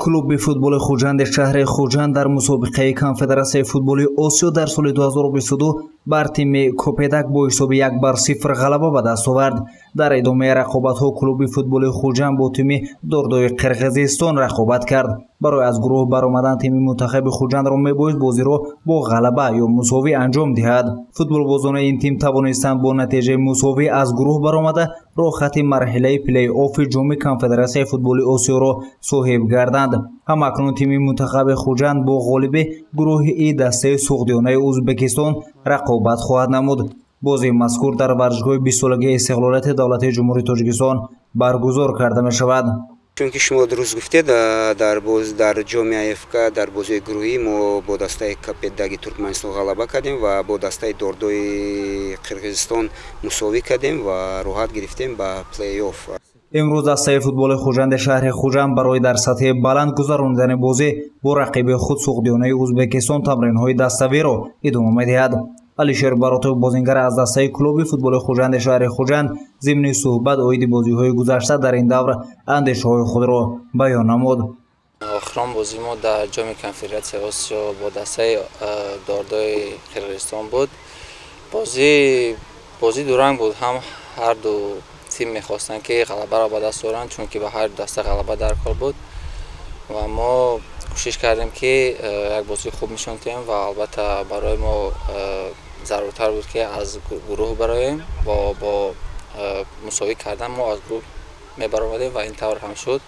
Клуби футболи Хуҷанди шаҳри Хуҷанд дар мусобиқаи Конфедератсияи футболи Осиё дар соли 2022 бар тими Копетдаг бо ҳисоби 1-0 ғалаба ба даст овард. Дар идомаи рақобатҳо клуби футболи Хуҷанд бо тими Дордои Қирғизистон рақобат кард. Барои аз гурӯҳ баромадан тими мунтахаби Хуҷандро мебоист бозиро бо ғалаба ё мусовӣ анҷом диҳад. Футболбозони ин тим тавонистанд бо натиҷаи мусовӣ аз гурӯҳ баромада, роҳхати марҳилаи плей-оффи Ҷоми Конфедератсияи футболи Осиёро соҳиб гарданд. Ҳамакнун тими мунтахаби Хуҷанд бо ғолиби гурӯҳи И дастаи Суғдиёнаи Ӯзбекистон рақобат хоҳад намуд. Бозии мазкур дар варзишгоҳи 20-солагии истиқлолияти давлатии Ҷумҳурии Тоҷикистон баргузор карда мешавад. Чунки шумо дуруст гуфтед, дар боз дар ҷоми АФК дар бозии гурӯҳӣ мо бо дастаи Копетдаги Туркманистон ғалаба кардем ва бо дастаи Дордои Қирғизистон мусовӣ кардем ва роҳат гирифтем ба плей-офф. Имрӯз дастаи футболи Хуҷанди шаҳри Хуҷанд барои дар сатҳи баланд гузаронидани бозӣ бо рақиби худ Суғдиёнаи Ӯзбекистон тамринҳои даставиро идома медиҳад. Алишер Баротов, бозингар аз дастаи клуби футболи Хуҷанди шаҳри Хуҷанд, зимни суҳбат оиди бозиҳои гузашта дар ин давр андешаҳои худро баён намуд. Охирон бозии мо дар Ҷоми Конфедератсияи Осиё бо дастаи Дордои Қирғизистон буд. Бозӣ дуранг буд, ҳам ҳарду тим мехостанд, ки ғалабаро ба даст оранд, чунки ба ҳар даста ғалаба дар кор буд, ва мо кӯшиш кардем, ки як бозии хуб нишон диҳем, ва албатта барои мо заруртар буд, ки аз гурӯҳ бароем. Бо мусовӣ кардан мо аз гурӯҳ мебаромадем ва ин тавр ҳам шуд.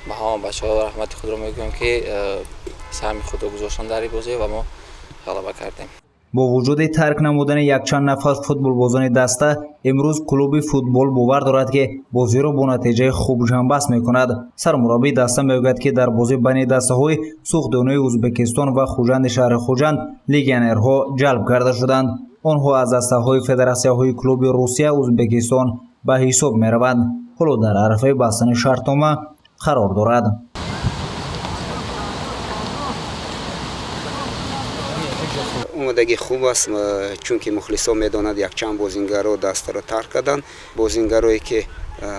Ба ҳама бачаҳо раҳмати худро мегӯям, ки саҳми худро гузоштанд дар ин бозӣ ва мо ғалаба кардем. Бо вуҷуди тарк намудани якчанд нафар футболбозони даста, имрӯз клуби футбол бовар дорад, ки бозиро бо натиҷаи хуб ҷамъбаст мекунад. Сармураббии даста мегӯяд, ки дар бозӣ байни дастаҳои Суғдиёнаи Ӯзбекистон ва Хуҷанди шаҳри Хуҷанд легионерҳо ҷалб карда шуданд. Онҳо аз дастаҳои федератсияҳои клуби Русия, Ӯзбекистон ба ҳисоб мераванд, ҳоло дар арафаи бастани шартнома қарор дорад. Омодагӣ хуб аст, чунки мухлисо медонад, якчанд бозингарро дастаро тарк карданд. Бозингарое, ки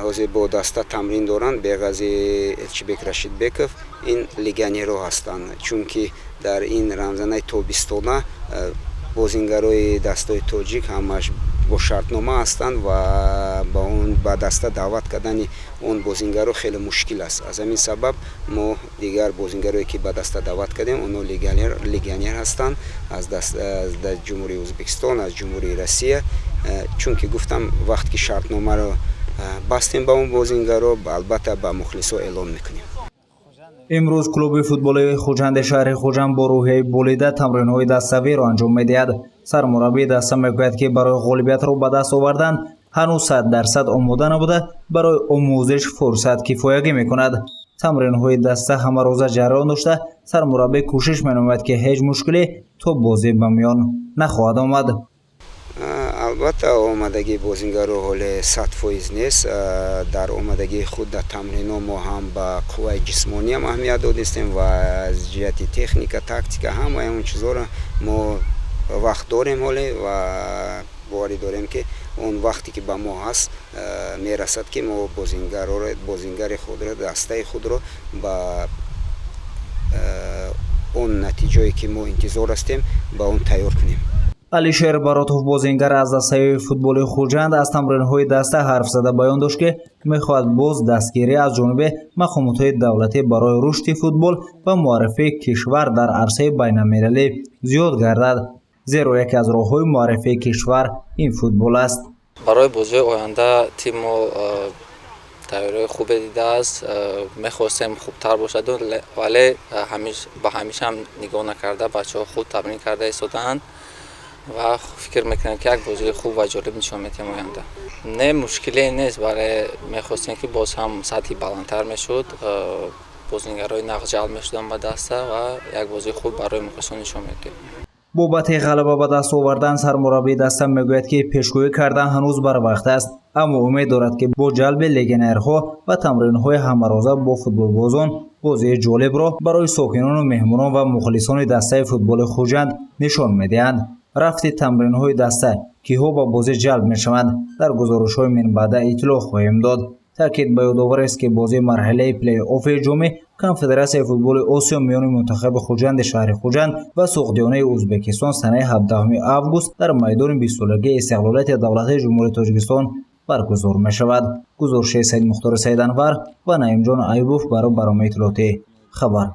ҳозир бо даста тамрин доранд, беғази Элчибек Рашидбеков, ин легионерҳо ҳастанд, чунки дар ин рамзанаи тобистона бозингарои дастаи тоҷик ҳамаш бо шартнома ҳастанд ва ба он ба даста даъват кардани он бозингаро хеле мушкил аст. Аз ҳамин сабаб мо дигар бозингарое, ки ба даста даъват кардем, онҳо легионер ҳастанд аз Ҷумҳурии Ӯзбекистон, аз Ҷумҳурии Россия, чунки гуфтам, вақте ки шартномаро бастем ба он бозингаро, албатта ба мухлисо эълон мекунем. Имрӯз клуби футболи Хуҷанди шаҳри Хуҷанд бо рӯҳияи болида тамринҳои даставиро анҷом медиҳад. Сармураббии даста мегӯяд, ки барои ғолибиятро ба даст овардан ҳанӯз 100% омода набуда, барои омӯзиш фурсат кифоягӣ мекунад. Тамринҳои даста ҳамарӯза ҷараён дошта, сармураббӣ кӯшиш менамояд, ки ҳеҷ мушкиле то бозӣ ба миён нахоҳад омад. Албатта, омадагии бозингаро ҳоле 100% нест. Дар омадагии худ дар тамрино мо ҳам ба қувваи ҷисмониам аҳамият додистем ва аз ҷиҳати техника, тактика, ҳамаи он чизҳоро мо вақт дорем ҳоле ва боварӣ дорем, ки он вақте ки ба мо ҳаст, мерасад, ки мо бозингари худро, дастаи худро ба он натиҷое, ки мо интизор ҳастем, ба он тайёр кунем. Алишер Баротов, бозингар аз дастаи футболи Хуҷанд, аз тамринҳои даста ҳарф зада, баён дошт, ки мехоҳад боз дастгирӣ аз ҷониби мақомотҳои давлатӣ барои рушди футбол ва муаррифии кишвар дар арсаи байналмилалӣ зиёд гардад, зеро яке аз роҳҳои муаррифии кишвар ин футбол аст. Барои бозиҳои оянда тим мо тайёриҳои хубе дидааст. Мехостем хубтар бошад, вале ба ҳамишам нигоҳ накарда, бачаҳо хуб тамрин карда истодаанд ва фикр мекунем, ки як бозии хуб ва ҷолиб нишон медиҳем оянда. Не, мушкиле нест, вале мехостем, ки боз ҳам сатҳи баландтар мешуд, бозингарои нағз ҷалб мешуданд ба даста ва як бозии хуб барои мухлисон нишон медодем. Бобати ғалаба ба даст овардан сармураббии даста мегӯяд, ки пешгӯӣ кардан ҳанӯз барвақт аст, аммо умед дорад, ки бо ҷалби легионерҳо ва тамринҳои ҳамарӯза бо футболбозон бозии ҷолибро барои сокинону меҳмонон ва мухлисони дастаи футболи Хуҷанд нишон медиҳанд. Рафти тамринҳои даста, киҳо ба бозӣ ҷалб мешаванд, дар гузоришҳои минбаъда иттилоъ хоҳем дод. Таъкид ба ёдовар аст, ки бозии марҳилаи плей-оффи Ҷоми Конфедератсияи футболи Осиё миёни мунтахаби Хуҷанди шаҳри Хуҷанд ва Суғдиёнаи Ӯзбекистон санаи 17 август дар майдони 20-солагии истиқлолияти давлатии Ҷумҳурии Тоҷикистон баргузор мешавад. Гузориши Саидмухтори Саиданвар ва Наимҷон Аюбов барои барномаи иттилоотӣ «Хабар».